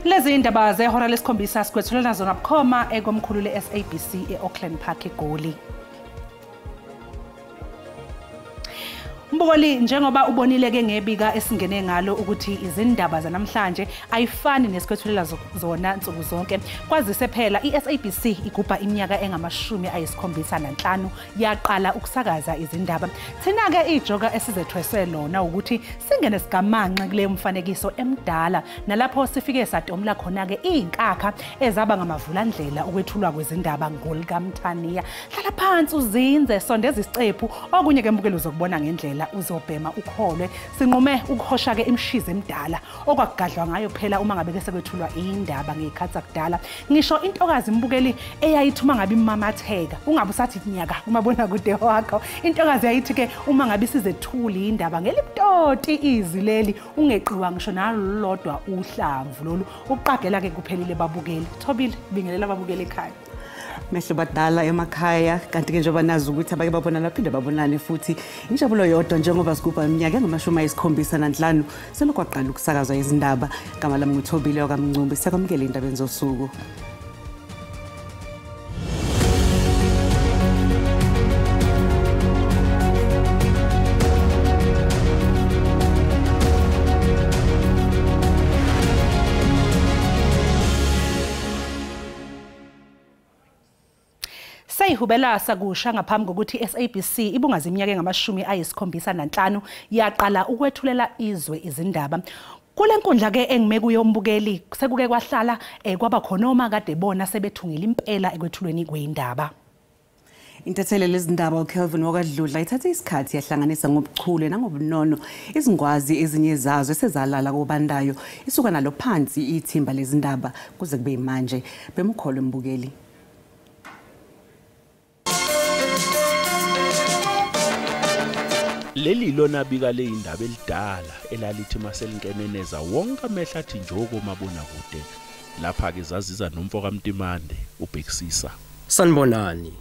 Lezi indaba zehora lesikhombisa sikwethulela zona bukhoma ekomkhulu le-SABC e-Auckland Park eGoli. Mbukeli, njengoba ubonile ke ngebika esingene ngalo ukuthi izindaba zanamhlanje ayifani nesikwethulela zona nsuku zonke. Kwazise phela i-SABC igubha iminyaka engama-75 yaqala ukusakaza izindaba. Thina ke ijoka esizethweswe lona ukuthi singene sigamanxe kule mfanekiso emdala nalapho sifike satomla khona ke izinkakha ezaba ngamavulandlela ukwethulwa kwezindaba ngolikaMthaniya. Hlala phansi uzinze, sondeza isicephu, okunye ke mbukeli uzokubona ngendlela uzobhema ukholwe. Sinqume ukuhosha ke imishizo emidala okwakugadlwa ngayo phela uma ngabe sekwethulwa indaba ngezikhathi zakudala. Ngisho intokazi imbukeli eyayithi uma ngabe imamatheka ungabe usathi nyaka kumabonakude wakho, intokazi yayithi ke uma ngabe sizethula indaba ngeliptoti izwi leli ungeqiwa ngisho nalodwa uhlamvu lolu. Ukuqagela ke kuphelile babukeli. Thobile, bingelela babukeli ekhaya. Mehlo badala emakhaya, kanti ke njengoba nazi ukuthi abake babonana baphinde babonane futhi. Injabulo yodwa njengoba sigubha iminyaka engama-75 selokhu kwaqala ukusakazwa izindaba. Igama lami nguThobile wakaMncumbi, siyakwamukela indabeni zosuku. Seyihubela sakusha ngaphambi kokuthi SABC ibungaze iminyaka engama-75 yaqala ukwethulela izwe izindaba. Kule nkundla ke engime kuyo umbukeli sekuke kwahlala kwaba khona oma kade bona sebethungile impela ekwethulweni kwezindaba. Intatheli lezindaba uKelvin wakadludla ithathe isikhathi yahlanganisa ngobuchule nangobunono izingwazi ezinye zazo esezalala kobandayo, isuka nalo phansi ithimba lezindaba kuze kube manje. Bemukholwe mbukeli. Leli lona bika le indaba elidala elalithi maselinkeneneza wonke amehla athi njoko mabonakude. Lapha ke zaziza nomfo kaMtimande uBhekisisa. Sanibonani.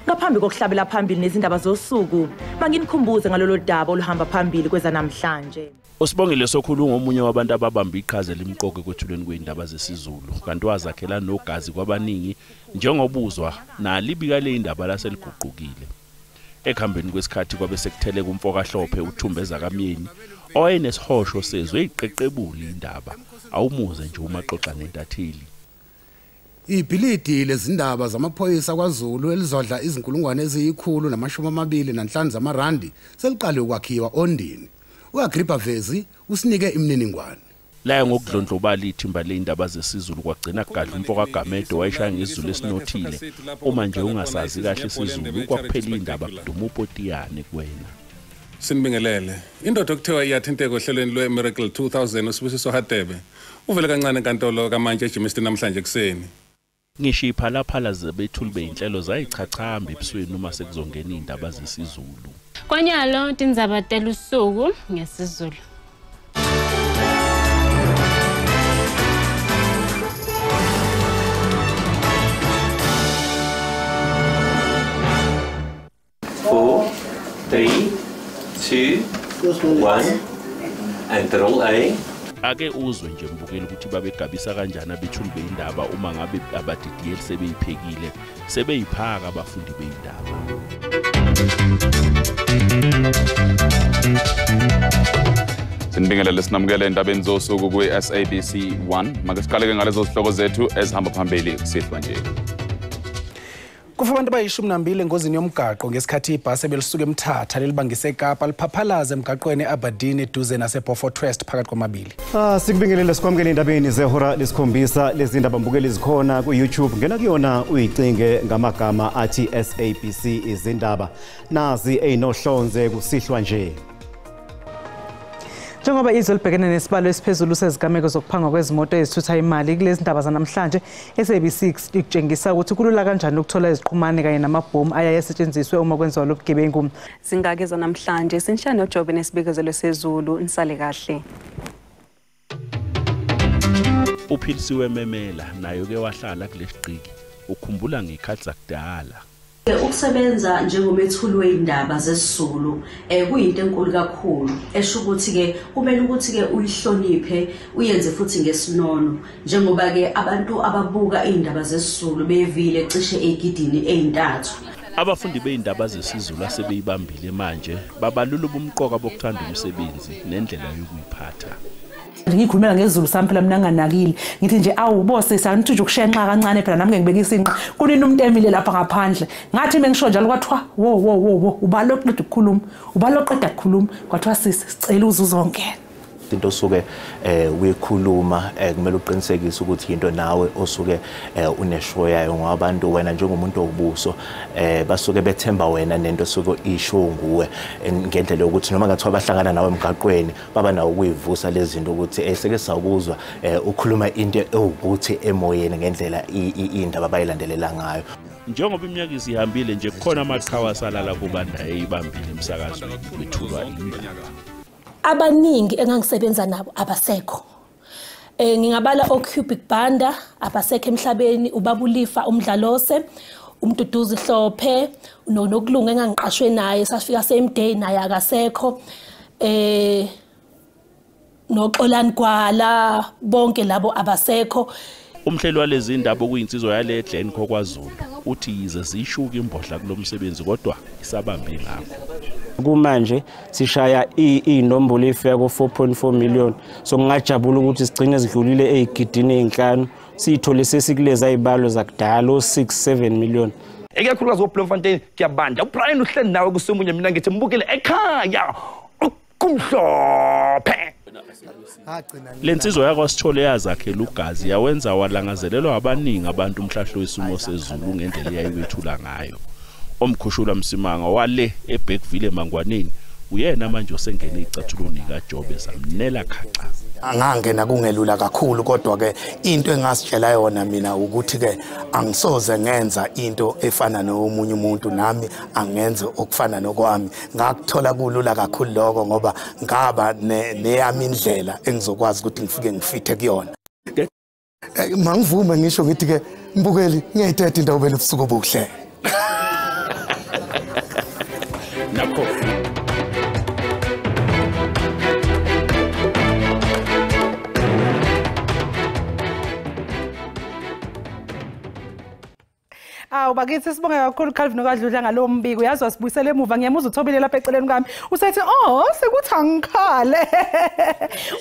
Ngaphambi kokuhlabela phambili nezindaba zosuku, manginikhumbuze ngalolu daba oluhamba phambili kwezanamhlanje. Usibongile Sokhulu ngomunye wabantu ababamba iqhaza elimqoka ekwethulweni kwezindaba zesiZulu, kanti wazakhela nogazi kwabaningi njengobuzwa nalibika le indaba laseliguqukile. Ekuhambeni kwesikhathi kwabe sekutheleka umfokaHlophe uThumbeza kaMyeni owayenesihosho sezwe iqeqebula indaba, awumuze nje uma xoxa nentatheli. Ibhilidi lezindaba zamaphoyisa kwaZulu elizodla 125 zamarandi seliqale ukwakhiwa Ondini. UAgrippa Vezi usinike imininingwane. La ngokudlondlobala ithimba leindaba zesiZulu kwagcina kugadla umfo kaGamedo wayeshaya ngesiZulu esinothile. Uma nje ungasazi kahle isiZulu kwakuphela indaba kuduma upotiyane kuwena. Sinibingelele. Indoda okuthiwa iyathinteka ohlelweni lwe-Miracle 2000 uSibusiso Hadebe uvele kancane enkantolo kaMantshi eJimiston namhlanje ekuseni. Ngisho iphalaphala zebethuli beyinhlelo zayichachamba ebusweni uma sekuzongena indaba zesiZulu. Kwanyalo tindzaba telusuku ngesiZulu. Four, 3, 2, 1 and roll A. Ake uzwe nje mbukeli ukuthi babegabisa kanjani abethuli beindaba uma ngabe abadidiyeli sebeyiphekile sebeyiphaka abafundi beindaba. Sinibingelele sinamukele endabeni zosuku kwi-SABC 1. Make siqale ke ngalezo zihloko zethu ezihamba phambili kusihlwa nje. Kufa abantu abayi-12 engozini yomgaqo ngesikhathi ibhasi ebelisuka eMthatha lelibangise eKapa liphaphalaze emgaqweni e-Aberdeen eduze nase-Beaufort West phakathi kwamabili. Sikubingelele sikwamukele endabeni zehora lesikhombisa. Lezi ndaba mbukeli zikhona ku-YouTube, ngena kuyona uyicinge ngamagama athi SABC izindaba. Nazi eyinohlonze kusihlwa nje. Njengoba izwe libhekene nesibalo esiphezulu sezigameko zokuphangwa kwezimoto ezithutha imali, kulezi ndaba zanamhlanje SABC ikutshengisa ukuthi kulula kanjani ukuthola iziqhumane kanye namabhomu ayaye asetshenziswe uma kwenziwa lo bugebengu. Zingake zanamhlanje sinhlane uJobe nesibikezelo sezulu. Nisale kahle. Uphilisiwe Memela nayo ke wahlala kulesiqiki ukhumbula ngekhathi zakudala. Ukusebenza njengomethuli weindaba zesiZulu kuyinto enkulu kakhulu, esho ukuthi ke kumele ukuthi ke uyihloniphe, uyenze futhi ngesinono, njengoba ke abantu ababuka indaba zesiZulu bevile cishe egidini ezintathu. Abafundi beindaba zesiZulu asebeyibambile manje babalula ubumqoka bokuthanda umsebenzi nendlela yokuyiphatha. Ngikhulumela ngesiZulu sami phela mina nganakile, ngithi nje awu bosisa ngithi nje ukushenxa kancane phela nami ngeke ngibeke isinqa, kunini umuntu emile lapha ngaphandle. Ngathi mengisho njalo kwathiwa wo wo wo wo ubalo oqeda ukukhuluma, ubalo oqeda ukukhuluma, kwathiwa sisi sicela uzuzongena. Into osuke uyikhuluma kumele uqinisekise ukuthi into nawe osuke uneshow yayo, ngoba abantu wena njengomuntu obuso basuke bethemba wena nento osuke isho nguwe, ngendlela yokuthi noma ngathiwa bahlangana nawe emgaqweni baba nawo ukuyivusa lezi zinto ukuthi seke sawukuzwa ukhuluma into ewukuthi emoyeni ngendlela indaba abayilandelela ngayo. Njengoba iminyaka isihambile nje kukhona amaqhawe asalala kubanda eyibambile emsakazweni kwethulwa indaba. Abaningi engangisebenza nabo abasekho. Ngingabala oCubic Banda abasekho emhlabeni, uBabulifa uMdlalose, uMduduzi Hlophe, noNokulunga engangiqashwe naye safika same day naye akasekho. noXolani Gwala, bonke labo abasekho. Umhleli walezi indaba okuyinsizwa yale Glencoe kwaZulu uthi yize zishuka imbodla kulomsebenzi kodwa isabambe ngakho. Kumanje sishaya inombolo efika ku 4.4 million, so ngingajabula ukuthi sigcine sidlulile ezigidini ezinhlanu, sithole sesikuleza izibalo zakudala 6 7 million. Ekakhulukazi koBloemfontein kuyabanda. uBrian uhleli nawe kusemunye, mina ngithi mbukele ekhaya kumhlophe. Lensizwa yakwaSithole yazakhela ugazi yawenza walangazelelwa abaningi abantu umhlahlo wesimo sezulu ngendlela eyayiwethula ngayo. Omkhushulwa Msimanga wale eBergville eMangwaneni uyena manje osengene icathulweni kaJobe zamnela khaxa. Angangena kungelula kakhulu, kodwa ke into engasitshela yona mina ukuthi ke angisoze ngenza into efana nomunye umuntu, nami angenze okufana nokwami. Ngakuthola kulula kakhulu lokho ngoba ngaba neyami indlela engizokwazi ukuthi ngifike ngifithe kuyona. Mangivume ngisho ngithi ke mbukeli ngiyayithetha into obele ubusuku obuhle. Nakho Awu bakithi sibonge kakhulu Calvin okadludla ngalowo mbiko, yazi wasibuyisela emuva. Ngiyamuzwa uthobile lapha eceleni kwami usethi oh sekuthi angikhale.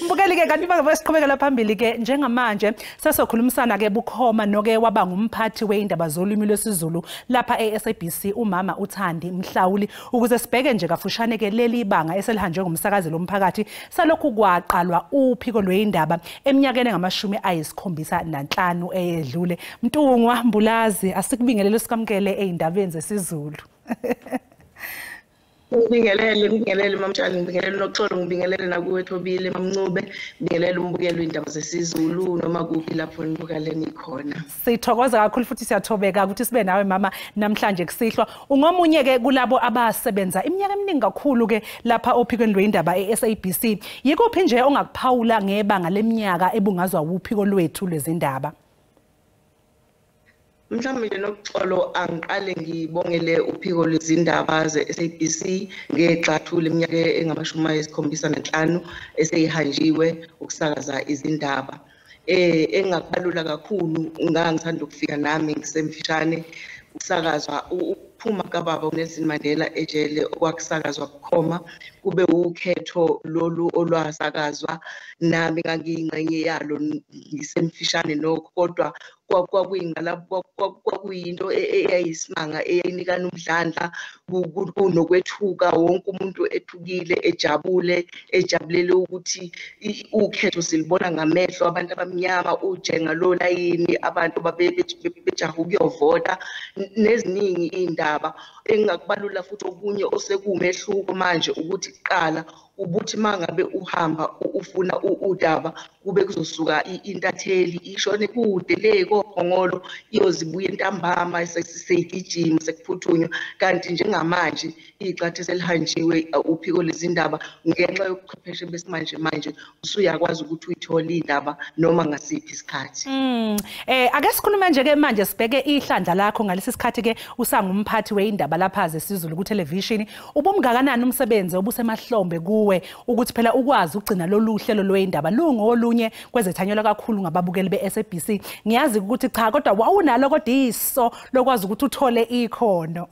Mbukeli ke kanti bake siqhubekela phambili ke njengamanje sesokhulumisana ke bukhoma noke waba ngumphathi weindaba zolimi lwesiZulu lapha eSABC umama uThandi Mhlawuli, ukuze sibheke nje kafushane ke leli ibanga eselihanjwe ngumsakazi lomphakathi salokhu kwaqalwa uphiko lweindaba eminyakeni engamashumi ayisikhombisa nanhlanu eyedlule. Mntungwa Mbulazi, asikubingelele sikamkele ey'ndabeni zesiZulu. Ngibingelele, ngibingelele Mamtshali, ngibingelele Noxolo, ngibingelele nakuwe Thobile, Mamncube, ngibingelele umbukelo indaba zesiZulu noma kuphi lapho nibukale nikhona. Sithokoza kakhulu futhi siyathobeka ukuthi sibe nawe mama namhlanje kusihlwa. Ungomunye ke kulabo abasebenza iminyaka eminingi kakhulu ke lapha ophikweni lweindaba eSABC. Yikuphi nje ongakuphawula ngebanga leminyaka ebungazwa uphiko lwethu lwezindaba? Mhlawumbe nje Noxolo, angiqale ngibongele uphiko lwezindaba ze-SABC ngegxathu leminyaka engama-75 eseyihanjiwe ukusakaza izindaba. Engakubalula kakhulu, ngangithanda ukufika nami ngisemfishane ukusakazwa ukuphuma kababa uNelson Mandela ejele okwakusakazwa bukhoma, kube ukhetho lolu olwasakazwa nami ngangiyingxenye yalo ngisemfishane nokho, kodwa kwakuyinto eyayisimanga eyayinikana umdlandla, kunokwethuka, wonke umuntu ethukile ejabule, ejabulele ukuthi ukhetho silibona ngamehlo abantu abamnyama, ujenga lo layini abantu bejaha ukuyovota neziningi iy'ndaba. Engingakubalula futhi okunye osekuwumehluko manje ukuthi kuqala ubuthi mangabe uhamba ufuna udaba kube kuzosuka intatheli ishone kude le koPhongolo iyozibuya entambama seyigijima sekuphuthunywa. Kanti njengamanje ixathu selihanjiwe uphiko lezindaba ngenxa yobuchwepheshe besimanje manje usuyakwazi ukuthi uyithole indaba noma ngasiphi isikhathi. Ake sikhulume nje ke manje sibheke ihlandla lakho ngalesi sikhathi ke usangumphathi weindaba lapha zesiZulu ku television. Ubumngakanani umsebenzi obusemahlombe kuwe ukuthi phela ukwazi ukugcina lolu hlelo lweindaba lungolunye kwezethanyelwa kakhulu ngababukeli beSABC? Ngiyazi ukuthi cha kodwa wawunalo kodwa iso lokwazi ukuthi uthole ikhono.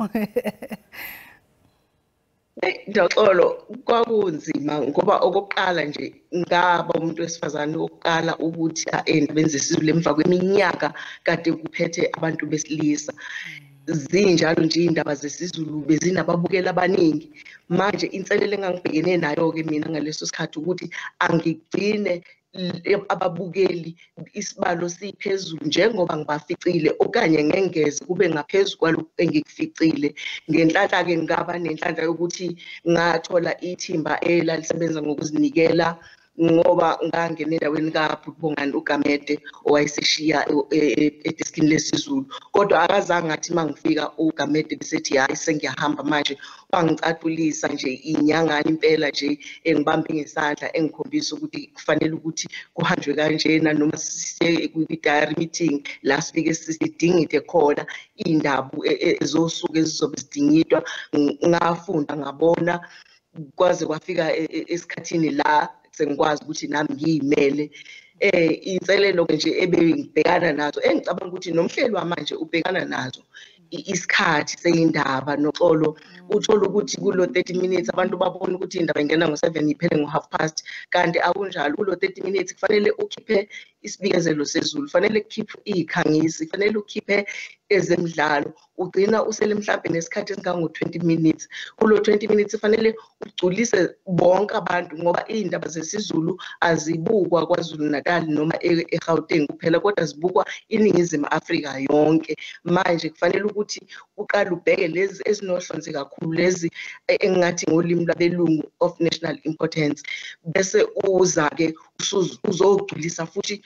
Ndoxolo, kwakunzima ngoba okokuqala nje ngaba umuntu wesifazane wokuqala ukuthi endabeni zesiZulu emva kweminyaka kade kuphethe abantu besilisa. Zinjalo nje indaba zesiZulu bezinababukeli abaningi. Manje inselelo engangibhekene nayo-ke mina ngaleso sikhathi ukuthi angigcine ababukeli isibalo siphezulu njengoba ngibaficile okanye ngengeze kube ngaphezu kwalokhu engikuficile. Ngenhlanhla-ke ngaba nenhlanhla yokuthi ngathola ithimba elalisebenza ngokuzinikela ngoba ngangena endaweni kaBhutbongani uGamede owayeseshiya edeskini lesiZulu, kodwa akazange athi uma ngifika uGamede besethi hayi sengiyahamba manje. Wangicatulisa nje inyangana impela nje engibambe ngesandla engikhombisa ukuthi kufanele ukuthi kuhanjwe kanjena noma siye kwi-diary meeting la sifike sidingide khona iy'ndaba ezosuke ezizobe zidingidwa. Ngafunda ngabona kwaze kwafika esikhathini la sengikwazi ukuthi nami ngiyimele. Inselelo nje ebengibhekana nazo engicabanga ukuthi nomhleli wamanje ubhekana nazo, isikhathi seyindaba noxolo. Uthola ukuthi kulo 30 minutes abantu babona ukuthi indaba ingena ngo-7 iphele ngo-half past, kanti akunjalo. Kulo 30 minutes kufanele ukhiphe isibikezelo sezulu, kufanele ukhiphe iy'khangisi, kufanele ukhiphe ezemidlalo. Ugcina usele mhlampe nesikhathi esingango-20 minutes. Kulo 20 minutes kufanele ugculise bonke abantu ngoba iy'ndaba zesiZulu azibukwa KwaZulu Natal noma eGauteng kuphela, kodwa zibukwa iNingizimu Afrika yonke. Manje kufanele ukuthi uqale ubheke lezi ezinohlonze kakhulu, lezi engingathi ngolimi lwabelungu of national importance, bese uza-ke uzogculisa futhi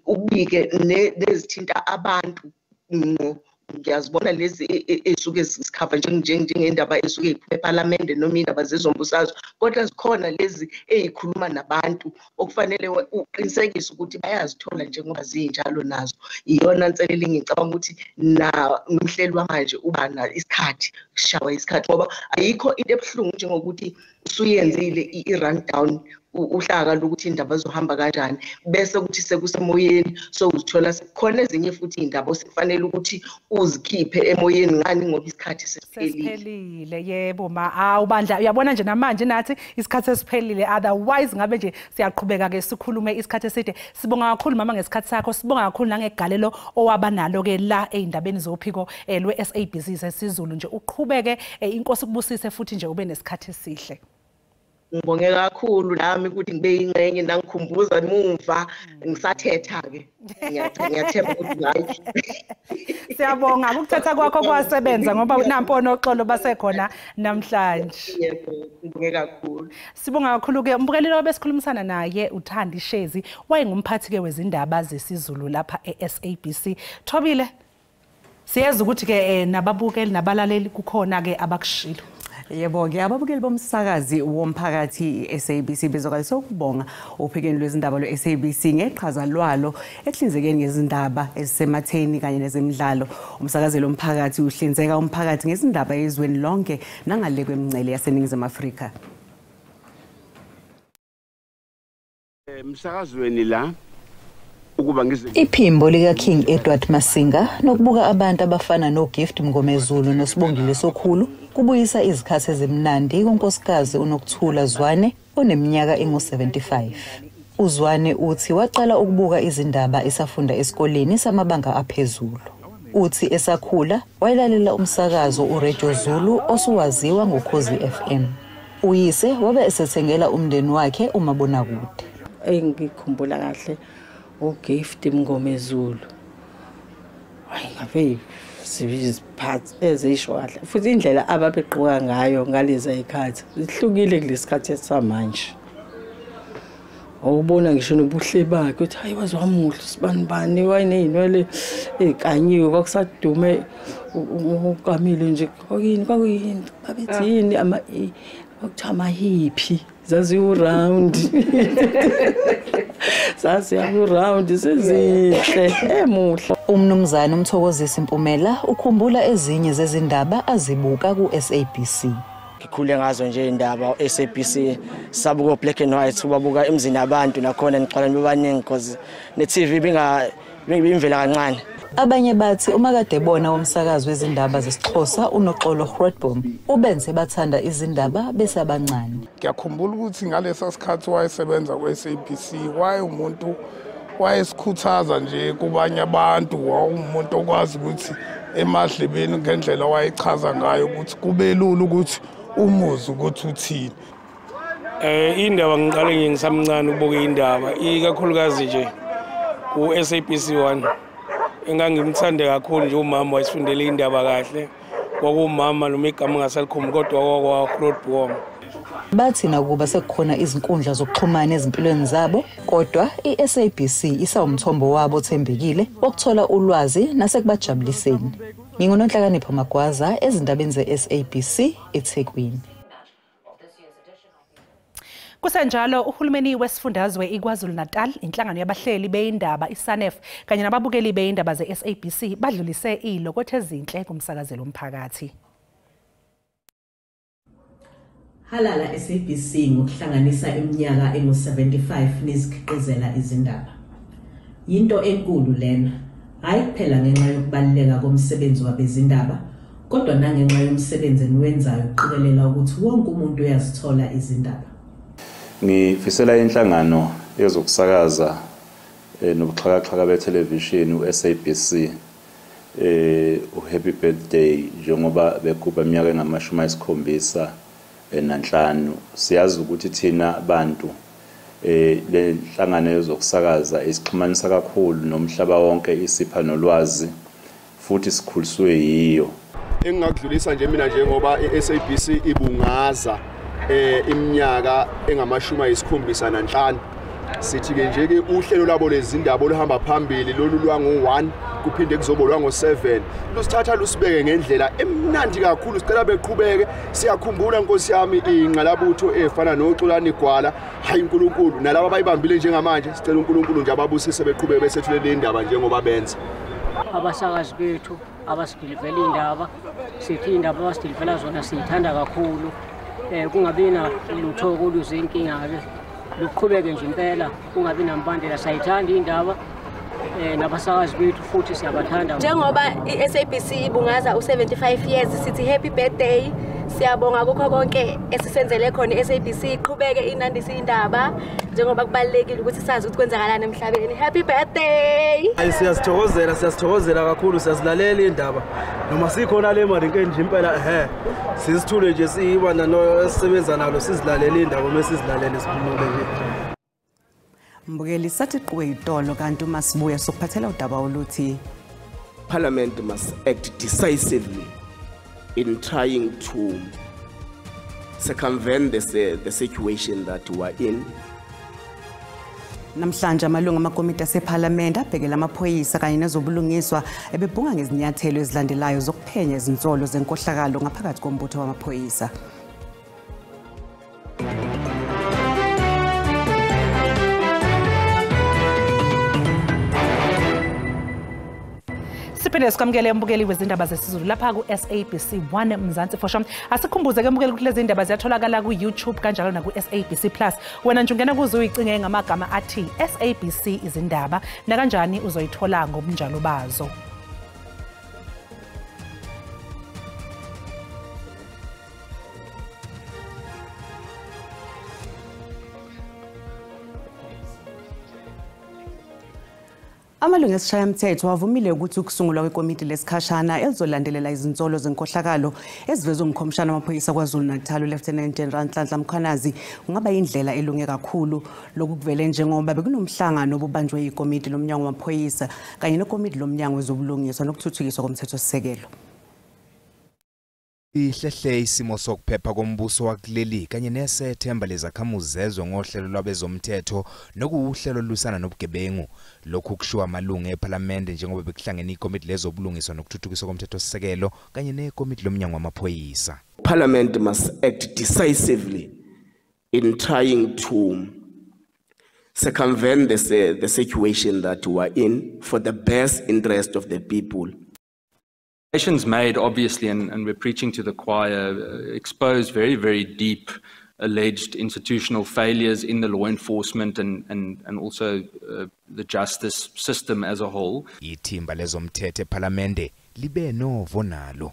ubike nezithinta abantu ngqo. Ngiyazibona lezi esuke zikhava njengendaba esuke iphuma ePhalamende noma indaba zezombusazwe, kodwa zikhona lezi ezikhuluma nabantu okufanele uqinisekise ukuthi bayazithola njengoba zinjalo nazo. Iyona nselelo engicabanga ukuthi nomhleli wamanje uba na isikhathi, kushawa isikhathi, ngoba ayikho into ebuhlungu njengokuthi usuyenzile i-rundown, uhlaka lokuthi indaba zohamba kanjani, bese kuthi sekusemoyeni sowuzithola khona ezinye futhi indaba osekufanele ukuthi uzikhiphe emoyeni ngani ngoba isikhathi sesiphelile. Yebo ma, awu bandla, uyabona nje namanje nathi isikhathi sesiphelile, otherwise ngabe nje siyaqhubeka ke sikhulume isikhathi eside. Sibonga kakhulu mama ngesikhathi sakho, sibonga kakhulu nangegalelo owaba nalo ke la ey'ndabeni zophiko lwe-SABC sesiZulu. Nje uqhubeke, inkosi kubusise futhi nje ube nesikhathi esihle. Ngibonge kakhulu nami ukuthi ngibe ingxenye nangikhumbuza emuva ngisathetha-ke. Ngiyathemba ukuthi hayi. Siyabonga ukuthetha kwakho kwasebenza ngoba nampo noxolo basekhona namhlanje. Yebo, ngibonge kakhulu. Sibonga kakhulu-ke umbukeli lo besikhulumisana naye uThandi Shezi, wayengumphathi-ke wezindaba zesiZulu lapha e-SABC. Thobile, siyeza ukuthi-ke nababukeli nabalaleli kukhona-ke abakushilo. Yebo-ke, ababukeli bomsakazi womphakathi i-SABC bezokalisa ukubonga ophikweni lwezindaba lwe-SABC ngeqhaza lwalo ekuhlinzekeni ngezindaba ezisematheni kanye nezemidlalo. Umsakazi lomphakathi uhlinzeka umphakathi ngezindaba ezweni lonke nangale kwemingcele yaseNingizimu Afrika. Emsakazweni la Iphimbo lika King Edward Masinga nokubuka abantu abafana noGift Mngomezulu noSibongile Sokhulu kubuyisa izikhathi ezimnandi kuNkosikazi uNokuthula Zwane oneminyaka engu-75. UZwane uthi waqala ukubuka izindaba esafunda esikoleni samabanga aphezulu. Uthi esakhula wayelalela umsakazo uRadio Zulu osuwaziwa ngoKhozi FM. Uyise wabe esethengela umndeni wakhe umabonakude. Engikhumbula kahle uGift Mngomezulu. Hayi ngabe sibiziphathi ezisho kahle futhi indlela ababegqoka ngayo ngalezi zikhathi zihlukile kulesikhathi samanje. Awubona ngisho nobuhle bakhe ukuthi hayi waze wamuhle sibani bani wayeneyinwele ekanyiwe kwakusadume ukamile nje kwakuyini kwakuyini babethi yini ama kwakuthiwa amahiphi zaziwu round zaziwu round sezinhle emuhle. Umnumzane uMthokozisi Mpumela ukhumbula ezinye zezindaba azibuka ku-SABC. Ngikhule ngazo nje indaba SABC sabuka black and white ubabuka emzini abantu nakhona ngiqala nibebaningi because ne TV binga bimvela kancane. Abanye bathi uma kade bona umsakazi wezindaba zesiXhosa uNoxolo Grootboom ubenze bathanda izindaba besabancane. Ngiyakhumbula ukuthi ngalesa sikhathi wayesebenza ku-SABC waye umuntu wayesikhuthaza nje kubanye abantu, wawumuntu okwazi ukuthi emadlebeni ngendlela wayechaza ngayo ukuthi kube lula ukuthi umuzi ukuthi uthini. Indaba ngiqale nje ngisamncane ukubuka indaba ikakhulukazi nje ku-SABC 1 engangimthande kakhulu nje umama wayesifundele indaba kahle kwakumama noma igama ngasalikhumbi kodwa kwakwa-Grootboom. Bathi nakuba sekukhona izinkundla zokuxhumana ezimpilweni zabo kodwa i-SABC isawumthombo wabo othembekile wokuthola ulwazi nasekubajabuliseni. NginguNonhlakanipho Magwaza ezindabeni ze-SABC eThekwini. Kusenjalo uhulumeni wesifundazwe iKwaZulu-Natal, inhlangano yabahleli beindaba iSANEF kanye nababukeli beindaba ze-SABC badlulise ilokothe ezinhle kumsakazelo umphakathi. Halala SABC ngokuhlanganisa iminyaka engu-75 nizikhiqizela izindaba. Yinto enkulu lena, hayi kuphela ngenxa yokubaluleka komsebenzi wabezindaba, kodwa nangenxa yomsebenzi eniwenzayo ukuqikelela ukuthi wonke umuntu uyazithola izindaba. Ngifisela inhlangano yezokusakaza nobuxhakaxhaka bethelevishini u-SABC u-happy birthday njengoba begubha iminyaka engama-75. Siyazi ukuthi thina bantu le nhlangano yezokusakaza isixhumanisa kakhulu nomhlaba wonke, isipha nolwazi futhi sikhuliswe yiyo. Engingakudlulisa nje mina njengoba i-SABC ibungaza iminyaka engama-75, sithi ke nje ke uhlelo labo lezindaba oluhamba phambili lolu lwango-1 kuphinde kuzobo lwango-7 lusithatha lusibeke ngendlela emnandi kakhulu. Sicela beqhubeke. Siyakhumbula nkosi yami ingqalabutho efana noXolani Gwala, hayi uNkulunkulu nalabo abayibambile njengamanje, sicela uNkulunkulu nje ababusise beqhubeke besethulele indaba njengoba benza. Abasakazi bethu abasidilivela indaba, sithi indaba abasidilivela zona siyithanda kakhulu. Kungabi na lutho koluzinkinga ke luqhubeke nje impela kungabi nambandela. Sayithanda indaba nabasakazi bethu futhi siyabathanda. Njengoba i-SABC ibungaza u-75 years sithi happy birthday. Siyabonga kukho konke esisenzele khona i-SABC, iqhubeke inandise indaba njengoba kubalulekile ukuthi sazi ukuthi kwenzakalani emhlabeni. Happy birthday. Hayi siyazithokozela, siyazithokozela kakhulu, siyazilalela indaba noma sikhona le marinkeni nje impela sizithule nje siyibana nosisebenza nalo sizilalele indaba uma sizilalele siphumule nje. Mbukeli sathi quwe itolo kanti uma sibuya sokuphathela udaba oluthi Parliament must act decisively in trying to circumvent the situation that we are in. Namhlanje amalungu amakomiti asePhalamende abhekele amaphoyisa kanye nezobulungiswa ebebhunga ngezinyathelo ezilandelayo zokuphenya izinsolo zenkohlakalo ngaphakathi kombutho wamaphoyisa. Siphinde sikwamukele umbukeli wezindaba zesiZulu lapha ku-SABC 1 Mzansi for sure. Asikhumbuze ke mbukeli ukuthi lezi ndaba ziyatholakala ku-YouTube kanjalo naku-SABC Plus. Wena nje ungena kuzo uyicinge ngamagama athi SABC izindaba nakanjani uzoyithola ngobunjalo bazo. Amalungu esishayamthetho avumile ukuthi ukusungulwa kwekomiti lesikhashana elizolandelela izinsolo zenkohlakalo ezivezwe ngumkhomishana wamaphoyisa KwaZulu-Natal uLieutenant General Nhlanhla Mkhwanazi kungaba indlela elunge kakhulu. Lokhu kuvele njengoba bekunomhlangano obubanjwe yikomiti lomnyango wamaphoyisa kanye nekomiti lomnyango wezobulungiswa nokuthuthukiswa komthethosisekelo. Ihlehle isimo sokuphepha kombuso wakuleli kanye nesethemba lezakhamuzi zezwe ngohlelo lwabezomthetho nokuwuhlelo olusana nobugebengu. Lokhu kushiwo amalungu ePhalamende njengoba bekuhlangene ikomiti lezobulungiswa nokuthuthukiswa komthethosisekelo kanye nekomiti lomnyango wamaphoyisa. Parliament must act decisively in trying to circumvent the situation that we are in for the best interest of the people. Made, obviously, and we're preaching to the choir, exposed very, very deep alleged institutional failures in the law enforcement and also the justice system as a whole. Ithimba lezomthetho ePhalamende libe novo nalo.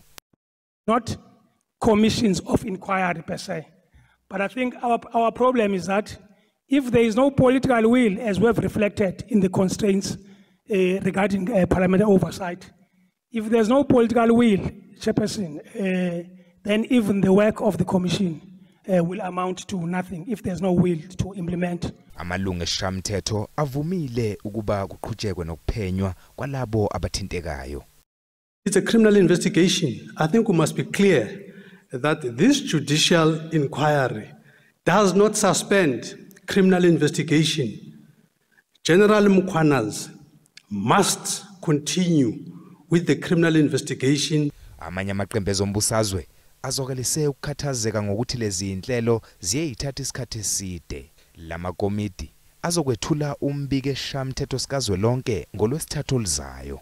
Not commissions of inquiry per se, but I think our problem is that if there is no political will, as we have reflected in the constraints regarding parliamentary oversight, if there's no political will, Chairperson, then even the work of the commission will amount to nothing if there's no will to implement. Amalungu esishamthetho avumile ukuba kuqhutshekwe nokuphenywa kwalabo abathintekayo. It's a criminal investigation. I think we must be clear that this judicial inquiry does not suspend criminal investigation. General Mkhwanazi must continue with the criminal investigation. Amanye amaqembu ezombusazwe azokalise ukukhathazeka ngokuthi lezi inhlelo ziyithatha isikhathi eside. Lamakomiti azokwethula umbiko eshamthetho sikazwelonke ngolwesithathu oluzayo.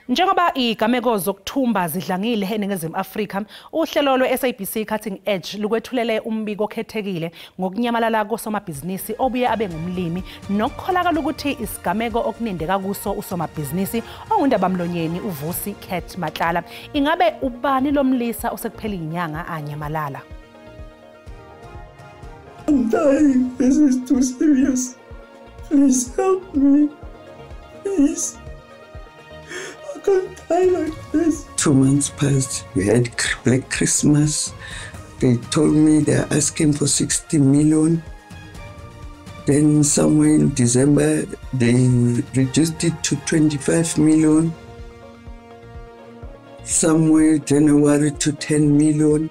Njengoba igameko zokuthumba zidlangile eNingizimu Afrika, uhlelo lwe-SABC Cutting Edge lukwethulele umbiko okhethekile ngokunyamalala kosomabhizinisi obuye abe ngumlimi nokukholakala ukuthi isigameko okunindeka kuso usomabhizinisi ongundabamlonyeni uVusi Cat Matlala. Ingabe ubani lomlisa osekuphela inyanga anyamalala? I'm dying. This is too serious. Please help me. Please. I can't die like this. 2 months passed. We had Black Christmas. They told me they're asking for 60 million. Then somewhere in December, they reduced it to 25 million. Somewhere January to 10 million.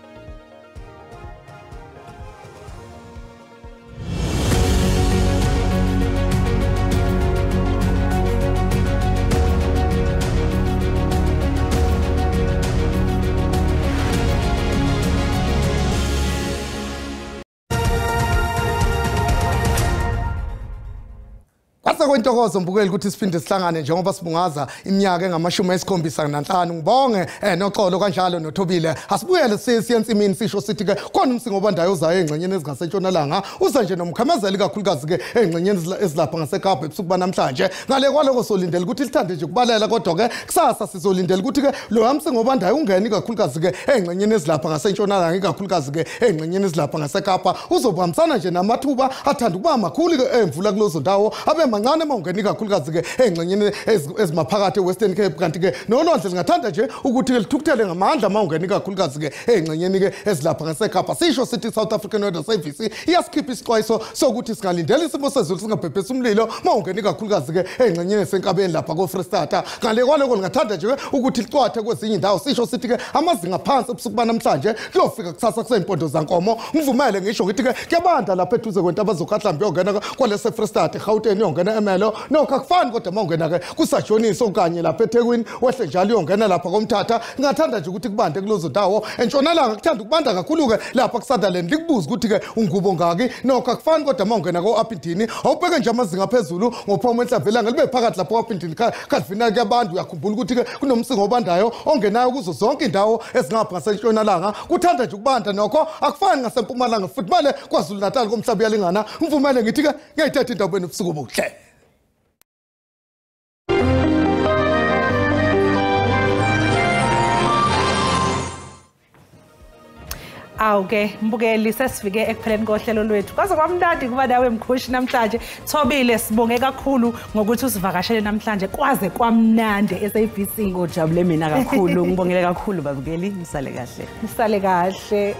Kwentokozo mbukeli ukuthi siphinde sihlangane njengoba sibungaza iminyaka engama-75. Ngibonge noxolo kanjalo noThobile. Asibuyele siye ensimini sisho sithi ke khona umsingo obandayo ozayo engxenyeni ezingasentshonalanga uza nje nomkhamezeli kakhulukazi ke engxenyeni ezilapha ngaseKapa ebusuku banamhlanje. Ngale kwaloko solindele ukuthi lithande nje kubalela, kodwa ke kusasa sizolindela ukuthi ke lo msingo obandayo ungene kakhulukazi ke engxenyeni ezilapha ngasentshonalanga ikakhulukazi ke engxenyeni ezilapha ngaseKapa. Uzohambisana nje namathuba athanda ukuba makhulu ke emvula kulezo ndawo abe mancane mawungena ikakhulukazi ke engxenyeni ezimaphakathi eWestern Cape. Kanti ke nolwandle lingathanda nje ukuthi ke lithukuthele ngamandla mawungena ikakhulukazi ke engxenyeni ke ezilapha ngaseKapa. Sisho sithi South African Weather Service iyasikhipha isixwayiso sokuthi singalindela isimo sezulu singabhebhesi umlilo mawungena ikakhulukazi ke engxenyeni esenkabeni lapha koFrestata. Ngale kwaloko lingathanda nje ukuthi licwathe kwezinye indawo. Sisho sithi ke amazinga phansi ebusuku banamhlanje kuyofika kusasa kuseyimpondo zankomo. Ngivumele ngisho ngithi ke kuyabanda lapha eduze kwentaba zokhahlamba yongena kwalese Frestata eGauteng yongena eMelo. Nokho akufani kodwa mawungena ke kusajonisa okanye lapha eThekwini wehle njalo uyongena lapha koMthatha. Ngingathanda nje ukuthi kubande kulezo ndawo. Entshonalanga kuthanda ukubanda kakhulu ke lapha kuSutherland likubuza ukuthi ke ungubo ngaki. Nokho akufani kodwa mawungena ko-Upington awubheke nje amazinga aphezulu ngophoma enhlavelanga libe phakathi lapho ko-Upington Calvina kuyabantu. Uyakhumbula ukuthi ke kunomsingo obandayo ongenayo kuzo zonke indawo ezingapha ngasentshonalanga. Kuthanda nje ukubanda nokho akufani ngasempumalanga futhi male KwaZulu Natal komhlaba uyalingana. Ngivumele ngithi ke ngiyayithatha indawo ebusuku obuhle. Awuke mbukeli, sesifike ekupheleni kohlelo lwethu. Kwaze kwamnandi kuba nawe mkhushi namhlanje. Thobile, sibonge kakhulu ngokuthi usivakashele namhlanje. Kwaze kwamnandi SABC. Ngojabule mina kakhulu, ngibongele kakhulu babukeli. Nisale kahle. Nisale kahle.